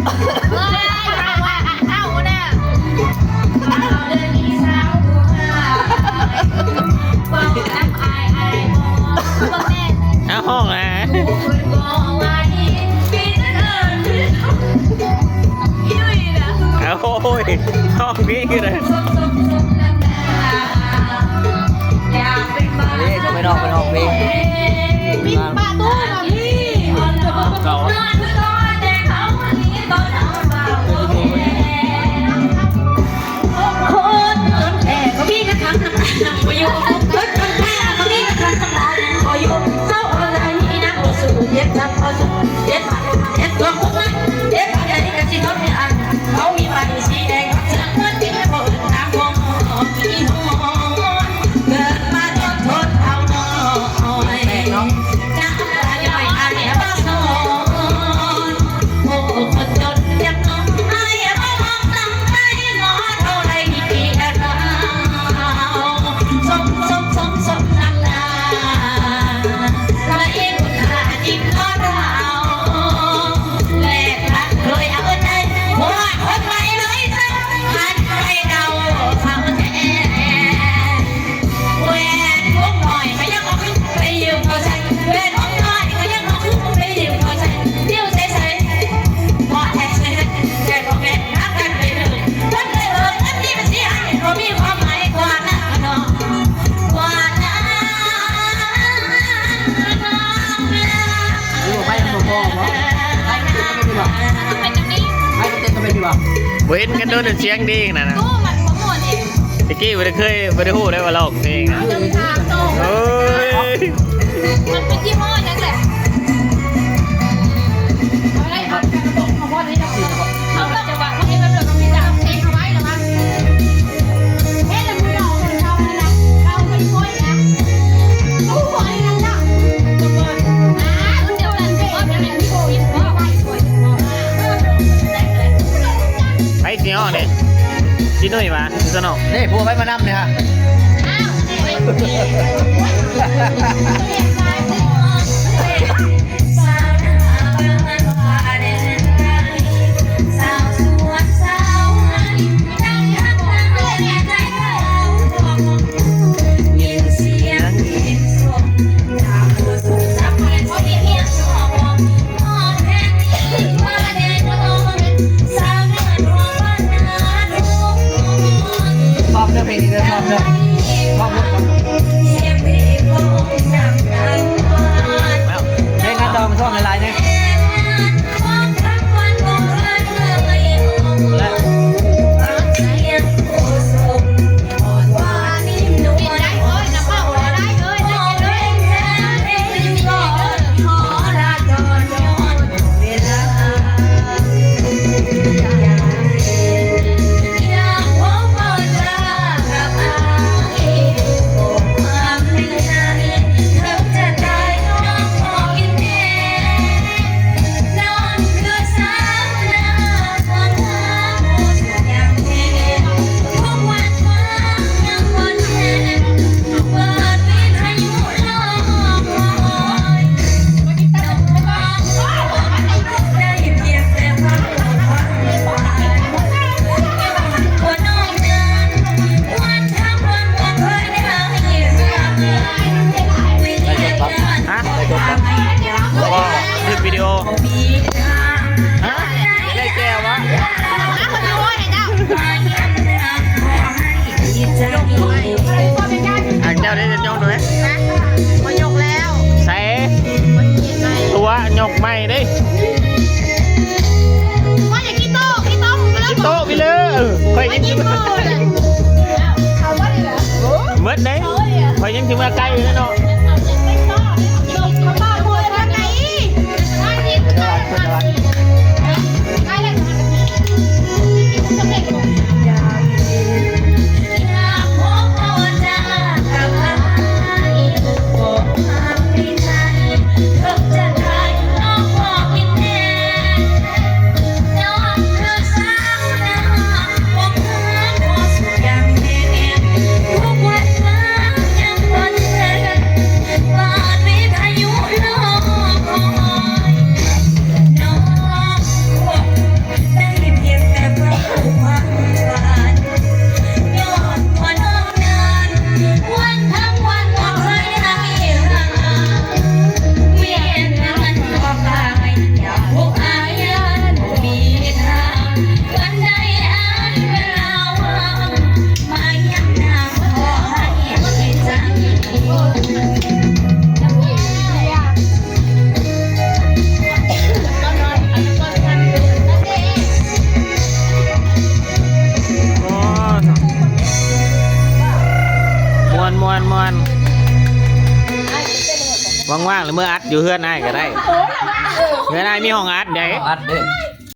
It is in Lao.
ເຮີ້ຍ ເອົາ ເອົານະ ເອົາ ຮ້ອງນະ ເອົາ ໂອ້ຍ ຮ້ອງເພງຢູ່ນະ. ນີ້ ໄປນອກ ໄປຮ້ອງເພງ ປິດປະຕູນະ ເຂົາ ຄົນຈົນແທ້ບໍ່ມີກະທັງນ້ຳຕາບໍ່ຢູ່ ຄົນຈົນແທ້ບໍ່ມີກະທັງນ້ຳຕາບໍ່ຢູ່ ເຊົາບໍ່ໄດ້ມີນາບໍ່ສູ້ ເຈັບຊ້ຳບໍ່ສູ້ ເຈັບປານເຈັບຕົວຄົນ ເຈັບປານໃດກະຊິທົນໄດ້ອັນ ເຂົາມີໄມ້ສີແດງ ເສືອເພິ່ນກິນບໍ່ເອີ້ນຕາມ ບໍ່ມີ ບໍ່ເຫັນກັນດົນ ສຽງດີຂະໜາດນັ້ນ ໂອ້ ມັນບໍ່ມ່ວນອີກ. ແຕ່ກີ້ບໍ່ໄດ້ເຄີຍ ບໍ່ໄດ້ຮູ້ເລີຍວ່າຮ້ອງເພງນະ ເດີນທາງໂຕ ໂອ້ຍ ມັນເປັນຍີ່ຫໍ້ຫຍັງແຫຼະ ເອົາໄດ້ ເອົາກະໂປງມາພໍດນີ້ດອກ ເຮົາກໍຈະວ່າເຮັດແບບເດີມ ເຮົາມີແຕ່ເພງເຮົາໄວ້ລະວ່າ ເຮັດແລ້ວມືດອກເຂົານັ້ນນະ ເອົາໄປໂພດນະ ໂອ້ຍ ນັ້ນນະ ອາ ເຈົ້ານັ້ນໂພດນັ້ນແຫຼະ ມີໂຄວິດບໍ່ ໄປ ຊິຮອດເດ້ ຊິໜຸ້ຍຫວາ ຊິສະໜອກ ນີ້ຜົວໄປມານຳນີ້ຮະ ອ້າວ ຊອບເດີ ເພງນີ້ເດີ ຊອບເດີ ຊອບເດີ ເພງງານຕໍ່ ຊອບຫຼາຍໆເດ້. ຮະ? ບໍ່ ຄລິບວິດີໂອ. ຮະ? ໄດ້ແກ້ວະ? ອ່າ ເຈົ້າໄດ້ຈະຍົກດ້ວຍ? ຮະ? ບໍ່ຍົກແລ້ວ. ໃສ? ຕົວະຍົກໃໝ່ເດ້. ຂ້ອຍຢາກກິນໂຕ ກິນໂຕ ກິນໂຕ ກິນໂຕ ກິນໂຕ ຂ້ອຍກິນ ເອົາບໍ່ໄດ້ເລີຍ ເໝິດເດ້. ຂ້ອຍຍັງຊິເມືອໄກຢູ່ເນາະ. ວ່າງແລ້ວເມືອອັດຢູ່ເຮືອນອ້າຍກໍໄດ້. ເຮືອນອ້າຍມີຫ້ອງອັດໃດ. ອັດເດ້.